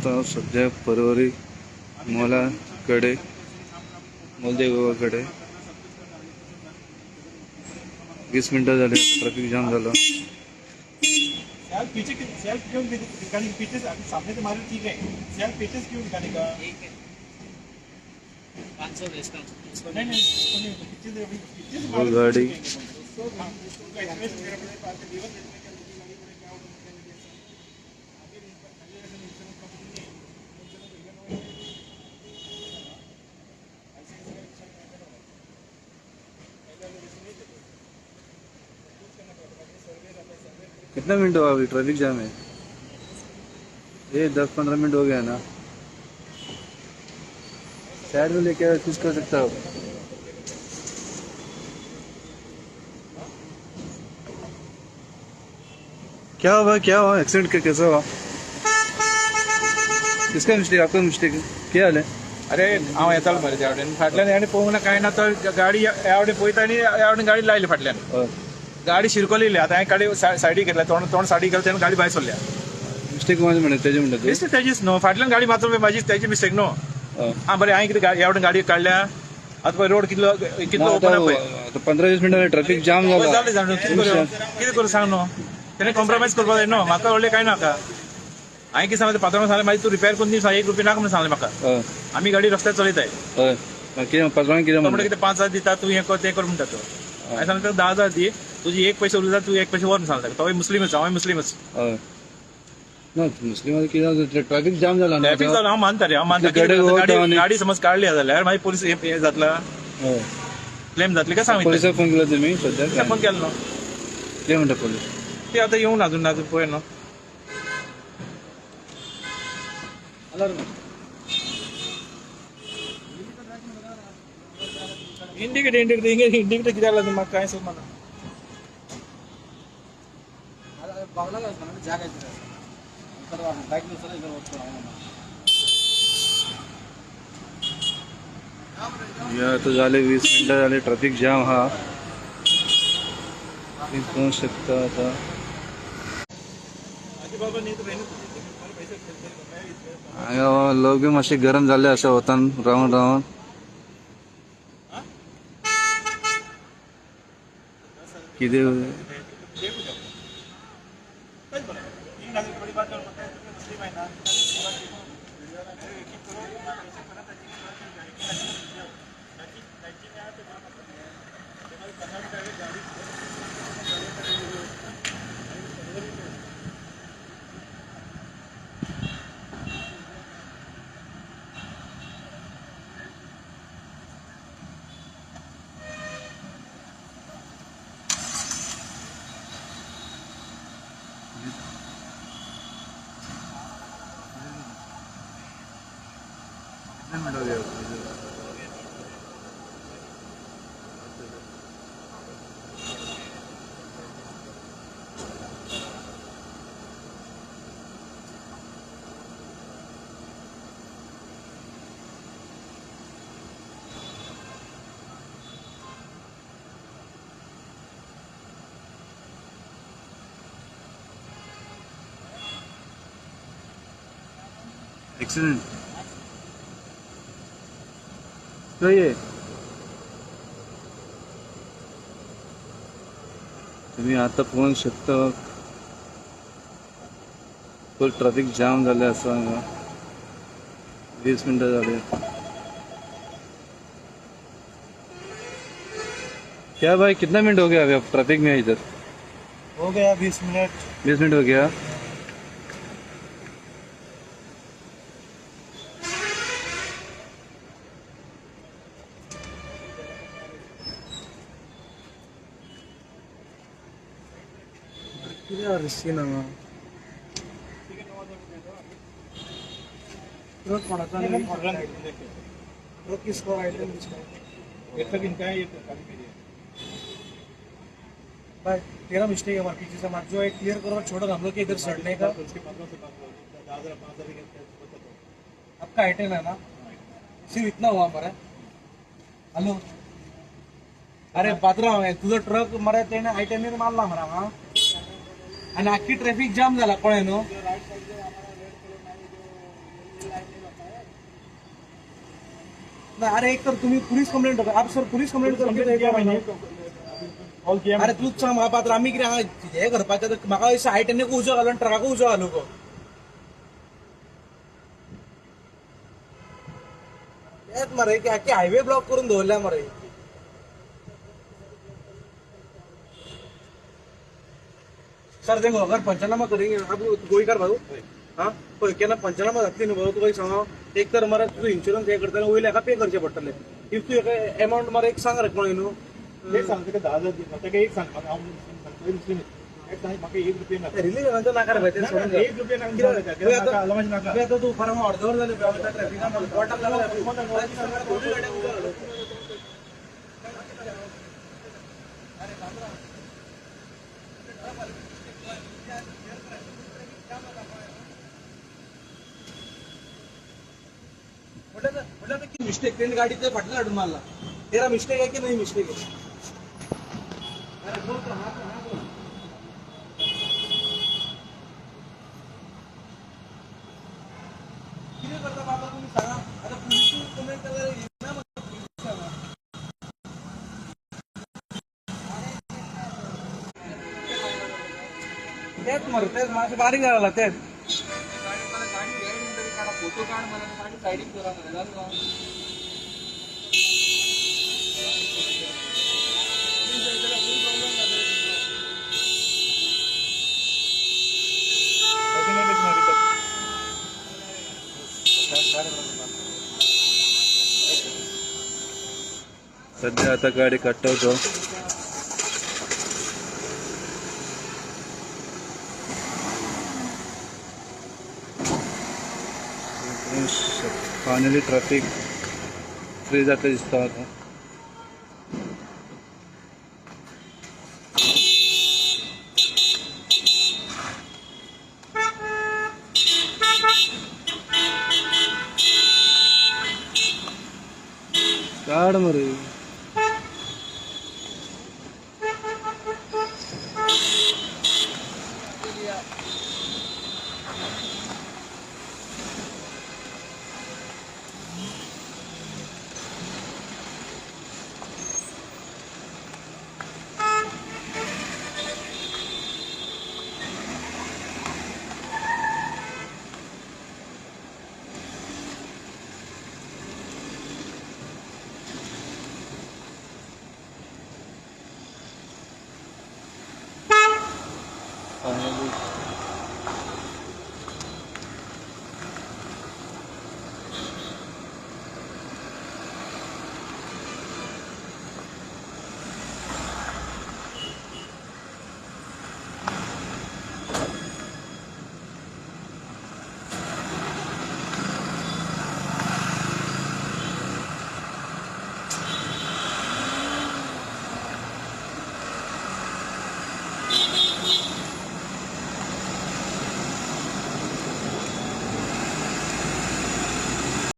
आता सध्या परवरी मोलाकडे, मोलदेवकडे. 20 मिनटं झाले, ट्रॅफिक जाम झालं. सेल्फ पीछे, सेल्फ क्यों दिखाने? पीछे से सामने से मारे, ठीक है. सेल्फ पीछे से क्यों दिखाने का? 500 भेजता हूँ इसको. नहीं नहीं, उसको नहीं, पीछे से, अभी पीछे से वो मारे. गाड़ी. हाँ, उसका एक्सप्रेस मेरा मेरे पास है, लीवर देखने का गाड़ी पड़े क्या होता है ऐसा. आगे आगे इंश्योरेंस कंपनी है, इंश्योरेंस भैया ऐसे ऐसे नहीं. कितना मिनट हुआ अभी ट्रैफिक जाम है? ये 10-15 मिनट हो गया ना. साइड में लेके कुछ कर सकता हो. क्या हुआ, क्या हुआ? एक्सीडेंट कैसा हुआ? किसका मिस्टेक? आपका मिस्टेक? क्या हाल है? अरे हांव येतालो मरे त्या वटेन, फाटल्यान हेणे पळोवंक ना कांय ना. तो गाडी ह्या वटेन पळयता आनी ह्या वटेन गाडी लायली फाटल्यान. गाडी शिरकली. आतां हांवें गाडी सायडीक घेतल्या, तोंड तोंड सायडीक गेलें, तेन्ना गाडी भायर सरल्या. मिस्टेक माझं म्हणत त्याचे म्हणतात. मिस्टेक तेजीच न्हू, फाटल्यान गाडी मारतो म्हाजी तेजी मिस्टेक न्हू. आं बरें, हांवें कितें ह्या वटेन गाडी काडल्या? आतां पळय रोड कितलो कितलो ओपन आहा पळय. 15-20 मिनटां ट्रॅफिक जाम झाला. जालें जालें, कितें करूं, कितें करूं सांग न्हू. तेणें कॉम्प्रोमायज करपाक जाय न्हू. म्हाका व्हडलें कांय नाका. हांवें कितें सांगलें पात्रांव, सांगलें मागीर तूं रिपेर करून दी, 1 रुपया नाका म्हणून सांगलें म्हाका. आमी गाडी रस्त्यार चलयताय. हय, कितें पात्रांव कितें तो म्हणटा म्हणटा? कितें 5,000 दिता तूं, हें कर तें कर म्हणटा तो. हांवें सांगलें ताका 10,000 दी, तुजी एक पयशे उरले जाल्यार तूं एक पयशे व्हर म्हणून सांगलें. तोय मुस्लीमच, हांवूय मुस्लीमच. हय ना, मुस्लिम कितें ट्रॅफिक जाम झाला ना. ट्रॅफिक जालो, हांव मानता रे, हांव मानता. गडे गाडी गाडी समज काडली जाल्यार मागीर पोलीस हें जातला, क्लेम जातली काय सांग. पोलिसाक फोन केला तुम्ही सध्या? फोन केलो न्हू. कितें म्हणटा पोलीस? ते आतां येवंक ना अजून, अजून पळय न्हू. इंडिकेटर इंडिकेटर इंगे इंडिकेटर कित्याक लागता म्हाका कांय समजना. या आता झाले 20 मिनटं झाले ट्रॅफिक जाम हा. तुम्ही पाहू शकता आता. हांगा लोक बी मातशे गरम जाल्ले आसा वतान रावन रावन. कितें कितने मिनट हो गया? एक्सीडेंट तो ये तुम्ही आता पाहू शकता, फुल ट्रॅफिक जाम झाले असं हांगा. 20 मिनटं झाले. क्या भाई, कितना मिनट हो गया अभी आप ट्रैफिक में है इधर? हो गया 20 मिनट. 20 मिनट हो गया. कितें सीन हांगा? ट्रक कोणाचा नाही, ट्रक किसको आयटम किसको? एक इनका है, ये खाली मेरी है. भाई तेरा मिस्टेक है, हमारे पीछे से मार जो है क्लियर करो, छोड़ो हम लोग के इधर सड़ने का. उसके 15 से बात करो, 10,000 5,000 के. आपका आइटम है ना, सिर्फ इतना हुआ हमारा. हॅलो, अरे पात्रांव, तुझो ट्रक मरे तेणे आयटमीर मारला मरे हांगा आनी आख्खी ट्रॅफिक जाम जाला, कळ्ळें न्हू? ना अरे एक तर तुम्ही पुलीस कंप्लेंट करा. आप सर पुलीस कंप्लेंट कर. कॉल किया. अरे तूच सांग म्हाका पात्र, आमी कितें हांगा हें करपाचें तर म्हाका दिसता आय टेनीक उजो घालून ट्रकाक उजो घालू गो. तेच मरे की आख्खी हायवे ब्लॉक करून दवरल्या मरे. सर देखो, अगर पंचनामा करेंगे आप गोंयकार भाऊ, हा पळय केन्ना पंचनामा जातली न्हू भाऊ, तुका एक सांग, एक तर मरे तुजो इन्शुरन्स हे करतले वयले हेका पे करचे पडटले. If तूं एका एमावंट मरे एक सांग रे कोण न्हू. एक सांग ताका 10,000 दी. ताका एक सांग, हांव मुस्लीम सांगता, मुस्लीम एक सांग, म्हाका एक रुपया नाका. रिलीजनाचो नाका रे भाई, ते सोडून एक रुपया नाका. कित्याक नाका नाका. आतां तूं फाल्यां अर्दवर जालें ट्रॅफिकान पोटाक लागला. म्हटलं की मिस्टेक तेणे गाडी ते फाटल्यान हाडून मारला. तेरा मिस्टेक आहे की नाही मिस्टेक आहे? अरे बोल तो, हा हा बोल. कितें करता बाबा तुमी सांगा. आतां पुलीस कंप्लेंट केल्यार येना मरे पुलीस सांगा. तेच मरे, तेच मातशें बारीक जाला तेच. फोटो काढ मला गाडी सायडीक दवरा मरे जालें न्हू. सध्या आता गाडी काडटा. फायनली ट्रॅफिक फ्री जाता दिसता आता. काढ मरे.